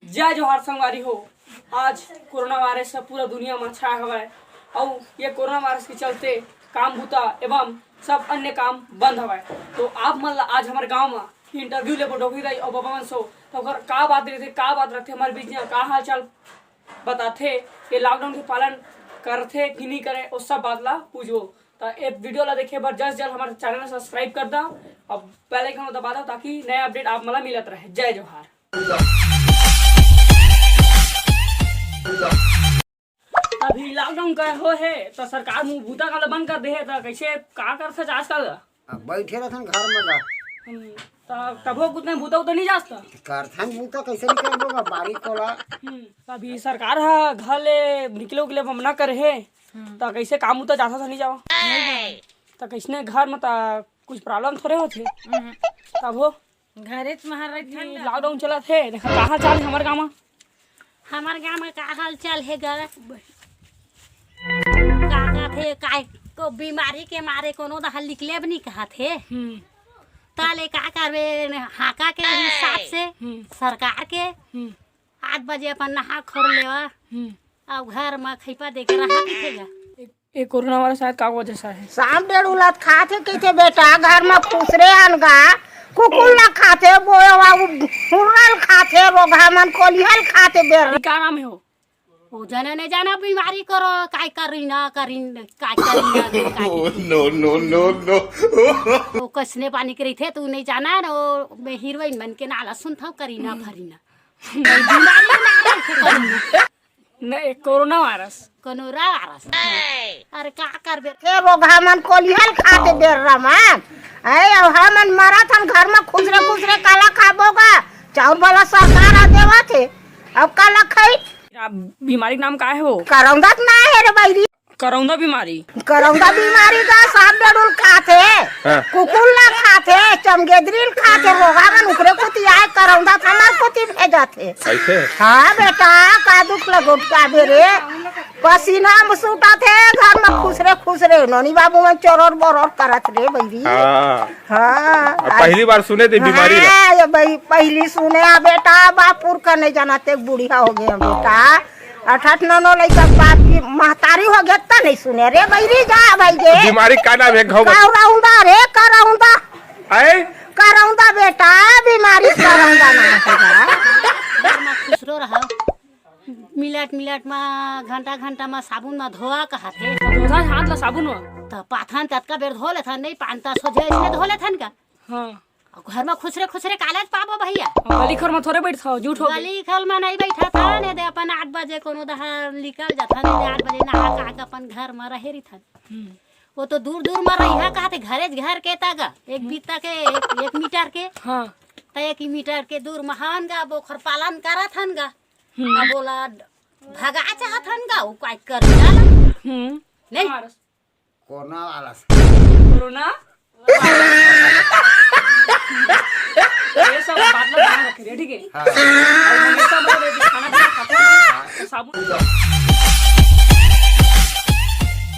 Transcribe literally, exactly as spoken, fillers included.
जय जोहार संगवारी हो। आज कोरोना वायरस ह पूरा दुनिया म छाय हवय, अउ ये कोरोना वायरस के चलते काम बूता एवं सब अन्य काम बंद हवय। तो आप मन ला आज हमर गांव म इंटरव्यू लेबो डोकरी दाई अउ बबा मन सो, तो ओकर का बात रहिथे, का बात रहिथे, हमर बीच म का हालचाल बताथे, ये लॉकडाउन के पालन करथे कि नहीं करे, वो सब बात ला पूछबो। तो ये वीडियो ला देखे बर जल्द से जल्द हमारे चैनल ला सब्सक्राइब कर दा और बेल आइकन ला दबा दा, ताकि नया अपडेट आप मन ला मिलत रहे। जय जोहार। अभी लॉकडाउन का हो हे, तो सरकार मुंह बूता काला बंद कर दे हे, तो कैसे का करथे आजकल? अब बैठे रहथन घर में गा। हम्म, त-, तभो कुछ नहीं, बूता उता नहीं जास त? करथन बूता, कैसे नहीं करबो गा, बारी कोला। हम्म, त अभी सरकार ह घर ले निकले उकले मना करे हे, हम्म। त कैसे काम उता जाथा त नहीं जावा? नहीं जावा। त कैसने घर में त कुछ प्रॉब्लम थोड़े होथे। हम्म। तभो घरेच म हर रहिथन। लॉकडाउन चलत हे, देखा का हाल चाल हे हमर गाँव म। हमर गाँव म का हाल चाल हे गा? का कहत हे, काय को बीमारी के मारे कोनो दहा निकले भी नहीं कहत हे। हम्म। ताले का करबे, हाका के हिसाब से हम्म। सरकार के हम्म। आठ बजे अपन नहा खोर लेवा, हम्म। अब घर म खैपा दे के रहा दिखेगा। ए कोरोना वाला शायद का वजह से हे? साम डेढ़ उलत खाथे कहिथे बेटा, घर म खुसरे हन गा, कुकुर ला खाथे, बोए बाबू हुर्रा ल खाथे, रोगहा मन कोलिहा ल खाथे बेर। अरे का नाम हे हो? वो जने नहीं जाना बीमारी करो, काय करी ना करी न, काय करी ना करी, काय करी। No, no, no, no। वो कैसने पानी करी थे, तू नहीं जाना ना, वो मैं हीरोइन बन के नाला सुनथव, करी ना फरी ना। बीमारी ना रहे, करी ना। नहीं, कोरोना वायरस। Corona virus. अरे का करबे? ए रोगहा मन कोलिहा ल खाथे बेर्रा मन। ए, अब हमन मरत हन घर म खुसरे खुसरे काला खाबो गा? चाउर वाला सरकार ह देवत हे। अब काला खाई? बीमारी के नाम का हे हो? करौंदा त ना हे रे बहिरी। करौंदा बीमारी। करौंदा बीमारी गा, साम डेढ़ उल खाथे। हाँ। कुकुर ला खाथे, चमगेदरी ल खाथे, रोगहा मन उकरे कोती आय, करौंदा त हमर कोती भेजत हे। ऐसे? हाँ बेटा, का दुख लगोट का बे रे? पसीना म सूटत हे, घर म खुसरे खुसरे, नोनी बाबू मन चोरोर बोरोर करत रे बहिरी। हाँ। हाँ। अब पहली बार सुने थे बीमारी ला। हाँ, ये बही-, पहली सुने आ बेटा, बापुर का नहीं जाना ते बुढ़िया हो गया बेटा। अठठ नौ नौ लइका बाप की महतारी हो गया, त नहीं सुने रे बहिरी, जा भाई गे। बीमारी का नाम हे, घाव बता। करौंदा रे, करौंदा। आए? करौंदा बेटा, बीमारी करौंदा ना हे गा। खुसरो रहा। मिलट मिलट म घंटा घंटा म साबुन म धोआ कहत हे। धोथन हाथ ला साबुन म। त पाथन ततका बेर धो लेथन, नहीं पान त सोझे अइसने धो लेथन का? हाँ। अउ घर म खुसरे खुसरे कालेच पाबो भैया। हाँ, गली खोर म थोड़े बैठथव, झूठ हो गई। गली खोर म नहीं बैठथन, ये दे अपन आठ बजे कोनो दहा निकल जाथन, ये दे आठ बजे नहा खा के अपन घर म रहे रहिथन। हम्म। वो तो दूर दूर म रहिहा कहत हे, घरेच घर के तक, एक हम्म। बीता के, एक, एक मीटर के। हाँ। त एक मीटर के दूर म हन गा, बोखर पालन करत हन गा। हम्म। अब ओला भगा चाहत हन गा, वो काय कर डाला। हम्म। नहीं। कोरोना वाला से। कोरोना? ये सब बात ला ध्यान रखे, ठीक है? हाँ। और हमेशा बोले कि खाना पीना खाते हैं, तो साबुन